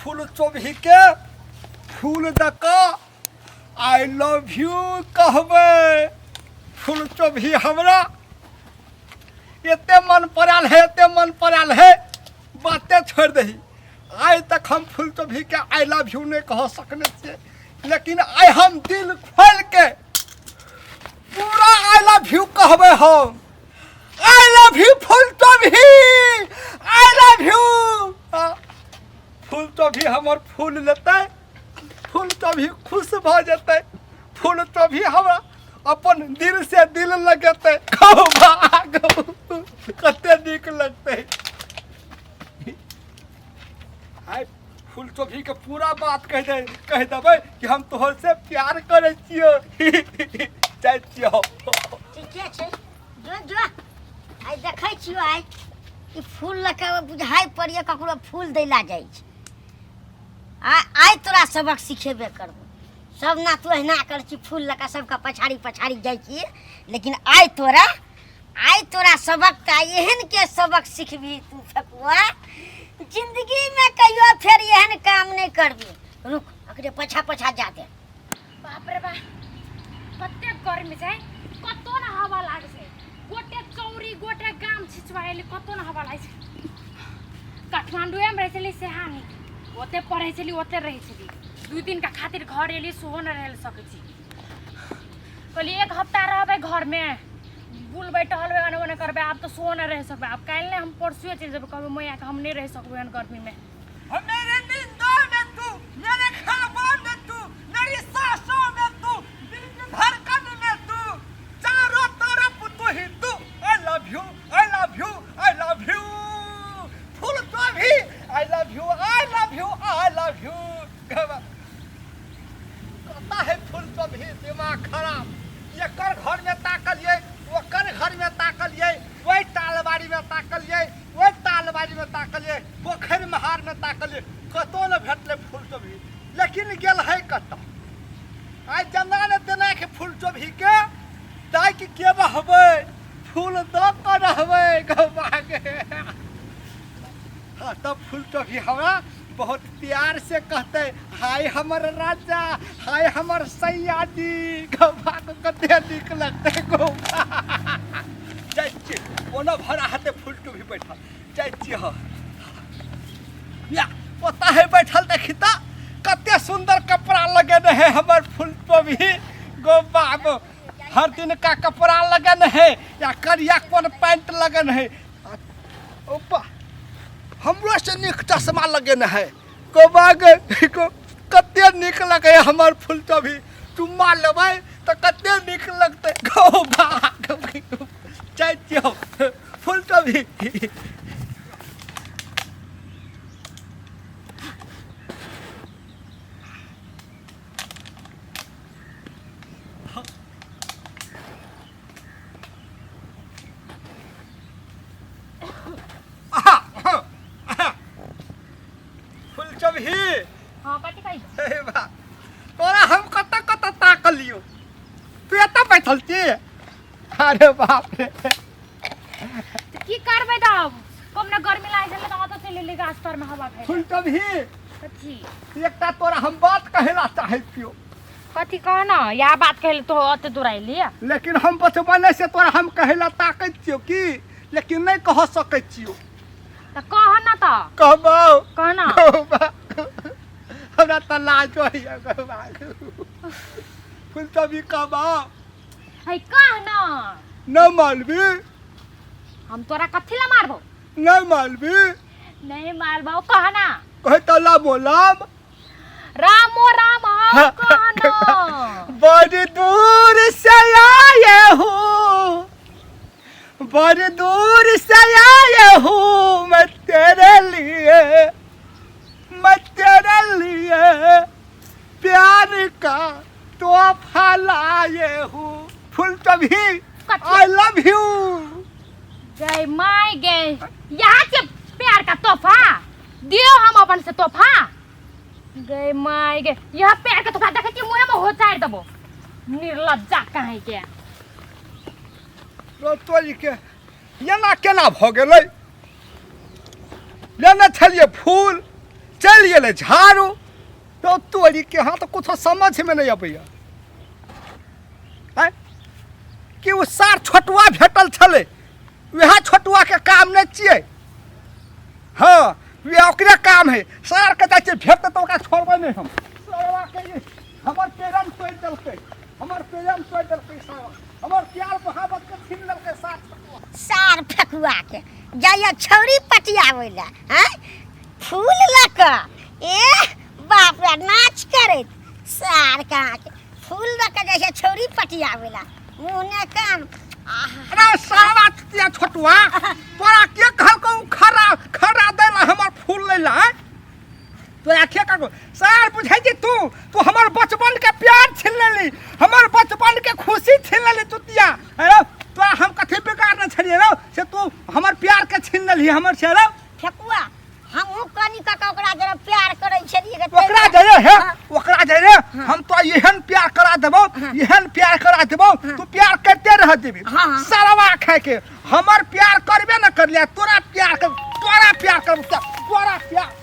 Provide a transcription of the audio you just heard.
फूल चोभीके फूल दऽ कऽ I love you कहबै। फूल चोभी हमरा एते मन पड़ल है, एते मन पड़ल है, बाते छोड़ि दही। आइ तक हम फूल चोभीके I love you नहि कह सकने छियै, लेकिन आइ हम दिल खोलि के पूरा I love you कहबै। हम I love you फूल चोभी, I love you. फूल चोभी हमर फूल लेतै, फूल चोभी खुश भऽ जेतै, फूल चोभी हमरा अपन दिल से दिल लगेतै। कते नीक लगतै। आइ फूल चोभी के पूरा बात कह दे, कह देबै कि हम तोहर से प्यार करै छियो। जाइ छियो। ठीके छै, जो जो। आइ देखै छियो, आइ ई फूल लऽ कऽ बुझाइ पड़िए ककरो फूल दै ला जाइ छै। आ आइ तोरा सबक सिखेबे करबो। सब ना तू एहिना कर छी, फूल लऽ कऽ सबके पछाड़ी पछाड़ी जाइ छी, लेकिन आइ तोरा सबक तऽ आइ एहन के सबक सिखबही तू फेकुआ, जिंदगीमे कहियो फेर एहन काम नहि करबी। रुक, अकरे पछा पछा जा दे। बाप रे बाप, कतेक गर्मी छै, कतो न हवा लागै छै। गोटे चौरी गोटे गाम छिचवाएले, कतो न हवा लागै छै। काठमाण्डुएमे रहै छली सेहा नीक, ओते पढ़ै छली, ओते रहै छली। 2 दिनका खातिर घर एली, सेहो न रह सकै छी। कहली एक हफ्ता रहबै घरमे, बुलबै टहलबै ओने ओने करबै। आब तऽ सेहो न रहि सकबै। आब काल्हि नहि, हम परसुए चलि जेबै। कहबै मैयाके, हम नहि रहि सकबै एहन गर्मीमे। मेरे नींदों में तू, मेरे ख्वाबों में तू, मेरी सांसों में तू, दिल की धड़कन में तू, चारों तरफ तू ही तू। I love you, I love you, I love you. फूल तो भी I love you, I love you, I love you. कहता है फूल तो भी दिमाग खराब। एकर घर में ताकलिए, ओकर घर में ताकलिए, ओहि तालबाड़ी में ताकलिए, ओहि तालबाड़ी में ताकलिए, पोखरि महार में ताकलिए, कतौ ने भेटलै फूल चोभी। लेकिन गेल है कतऽ? आइ जेना ने तेना के फूल चोभी के ताकि के रहबै, फूल दऽ कऽ रहबै गौबाके। हाँ, तब फूल चोभी हमरा बहुत प्यार से कहते, हाय हमर राजा, हाय हमर सैया जी। गौबा के कते नीक लगतै गौबा। जाइ छियै, ओना भरा हेतै फूल टूभी बैठल। जाइ छियै। हँ या, ओतऽ है बैठल। देखी तऽ कते सुन्दर कपड़ा लगेने है हमर फूल टोभी गो बाबू। हर दिन का कपड़ा लगन है या करिया कोन पैंट लगन है। ओपा, हमरो से नीक चश्मा लगेने है गोबा गे। कते नीक लगे हमर फूल टोभी। चुम्मा लेबै तऽ कते नीक लगतै गौबा। जाइ छियौ फूल टोभी। फूल चबही। हाँ, कथी कहै छी? हे बा, तोरा हम कतऽ कतऽ ताकलियौ, तू एतऽ बैठल छी। अरे बाप रे। तऽ की करबै तब? कम ने गर्मी लागै छलै तऽ ओतऽ चलि एली गाछ तरमे हवा खाइ। फूल चबही। कथी? एकटा तोरा हम बात कहै ला चाहै छियौ। कथी कह न, या बात कहले तो ओते दूर अयली। लेकिन हम बचपने से तोरा हम कहै ला ताकै छियौ कि, लेकिन नहि कह सकै छियौ। तऽ कह न तऽ। कहबौ? कह न। कहबा? हमरा तऽ लाज होइए कहबा। फूल चबही, कहबा? है, कह न। नहि मानबी? हम तोरा कथी ला मारबो? नहि मानबी? नहीं मारबो, कह ना। कहे तऽ ला बोलाम। रामो राम, हम कह न। बड़ी दूर से आए हूँ, बड़ी दूर से आए हूँ मैं तेरे लिए, मैं तेरे लिए प्यार का तोहफा लाए हूँ। फूल चबही। कथी? I love you. गए my गए, यहाँ के प्यार का तोहफा दियो हम अपन से तोहफा। गए my गए, यह प्यार का तोहफा देखे छी मुँहे में हो चार देबो, निर्लज्जा कहीं के। तोरी के, एना केना भऽ गेलै? लेने छलियै फूल, चलि गेलै झाड़ू। तो तोरी के हाँ तो कुछो समझ में नहीं अबैया आँय? कि ओ सार छोटुआ भेटल छलै, वएह छोटुआ के काम नहि छियै। हाँ, वएह ओकरे काम है। सार के जाइ छियै भेटतै तऽ ओकरा छोड़बै नहि हम। सारवा के ई हमर प्रेम तोड़ि देलकै, हमर प्रेम तोड़ि देलकै सारवा, हमर प्यार मोहब्बत के छीन लेलकै सार छोटुआ। सार फेकुआ के जाइए छौरी पटियाबै लए, आँय, फूल लऽ कऽ। ए बाप रे, नाच करैत सार के अहाँके फूल लऽ कऽ जाइ छै छौरी पटियाबै लए, मुँह ने कान। आहा। अरे सारा चुतिया छोटुआ, तोरा के कहलकौ खरा खरा दै ला, हमर फूल लै ला, आँय? तोरा के कहलकौ सार? बुझै छी तू, तू हमर बचपन के प्यार छीन लेली, हमर बचपन के खुशी छीन लेली चुतिया। अरे तोरा हम कथी बिगाड़ने छलियै रौ से तू हमर प्यार के छीन लेली हमर से रौ? फेकुआ, हमहूँ कनी कऽ कऽ ओकरा जरा प्यार करै छलियै गे। ओकरा जरे हे। हाँ। ओकरा जरे हम तो एहन प्यार करा देबो, एहन प्यार करा देबो, तू प्यार करते रह देबी। हाँ, हाँ। सरवा खाए के हमर प्यार करबे न करलिया, तोरा प्यार कर, तोरा प्यार कर, तोरा प्यार।